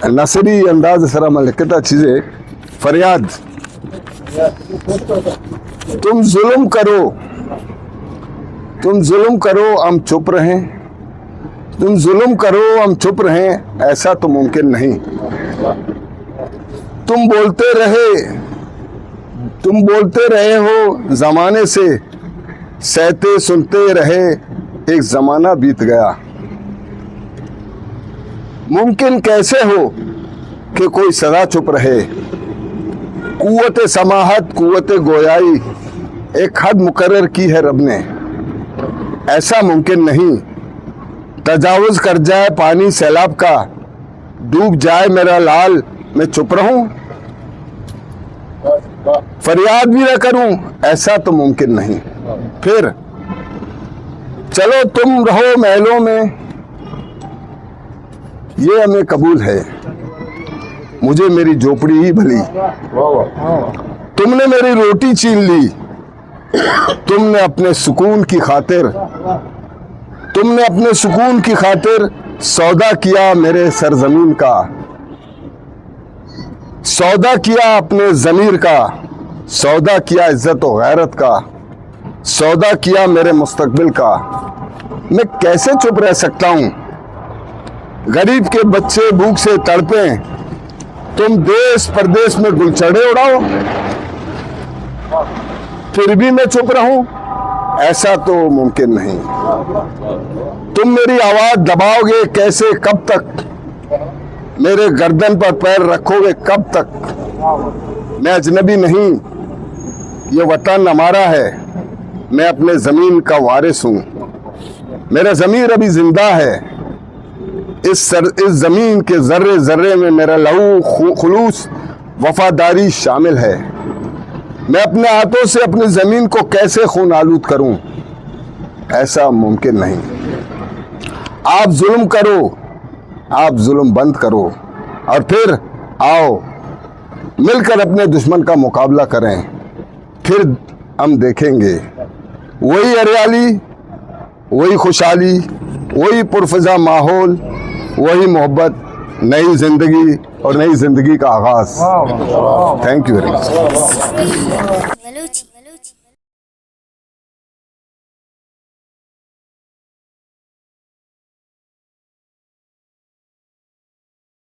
نثری انداز سرا من لکھتا چیزے، فریاد۔ تم ظلم کرو، تم ظلم کرو، ہم چپ رہیں۔ تم ظلم کرو، ہم چپ رہیں، ایسا تو ممکن نہیں۔ تم بولتے رہے، تم بولتے رہے ہو زمانے سے، سہتے سنتے رہے، ایک زمانہ بیت گیا۔ ممکن کیسے ہو کہ کوئی سدا چپ رہے؟ قوت سماعت، قوت گویائی، ایک حد مقرر کی ہے رب نے، ایسا ممکن نہیں۔ تجاوز کر جائے پانی سیلاب کا، ڈوب جائے میرا لال، میں چپ رہوں؟ فریاد بھی نہ کروں؟ ایسا تو ممکن نہیں۔ پھر چلو تم رہو محلوں میں، یہ ہمیں قبول ہے، مجھے میری جھوپڑی ہی بھلی۔ تم نے میری روٹی چھین لی، تم نے اپنے سکون کی خاطر، تم نے اپنے سکون کی خاطر سودا کیا میرے سرزمین کا، سودا کیا اپنے ضمیر کا، سودا کیا عزت و غیرت کا، سودا کیا میرے مستقبل کا۔ میں کیسے چپ رہ سکتا ہوں؟ غریب کے بچے بھوک سے تڑپیں، تم دیس پردیس میں گلچڑے اڑاؤ، پھر بھی میں چپ رہوں؟ ایسا تو ممکن نہیں۔ تم میری آواز دباؤ گے کیسے، کب تک؟ میرے گردن پر پیر رکھو گے کب تک؟ میں اجنبی نہیں، یہ وطن ہمارا ہے، میں اپنے زمین کا وارث ہوں، میرا ضمیر ابھی زندہ ہے، اس سر، اس زمین کے ذرے ذرے میں میرا لہو، خو-، خلوص، وفاداری شامل ہے۔ میں اپنے ہاتھوں سے اپنی زمین کو کیسے خون آلود کروں؟ ایسا ممکن نہیں۔ آپ ظلم کرو، آپ ظلم بند کرو اور پھر آؤ مل کر اپنے دشمن کا مقابلہ کریں، پھر ہم دیکھیں گے وہی ہریالی، وہی خوشحالی، وہی پرفضا ماحول، وہی محبت، نئی زندگی اور نئی زندگی کا آغاز۔ تھینک یو ویری مچ۔ بلوچی۔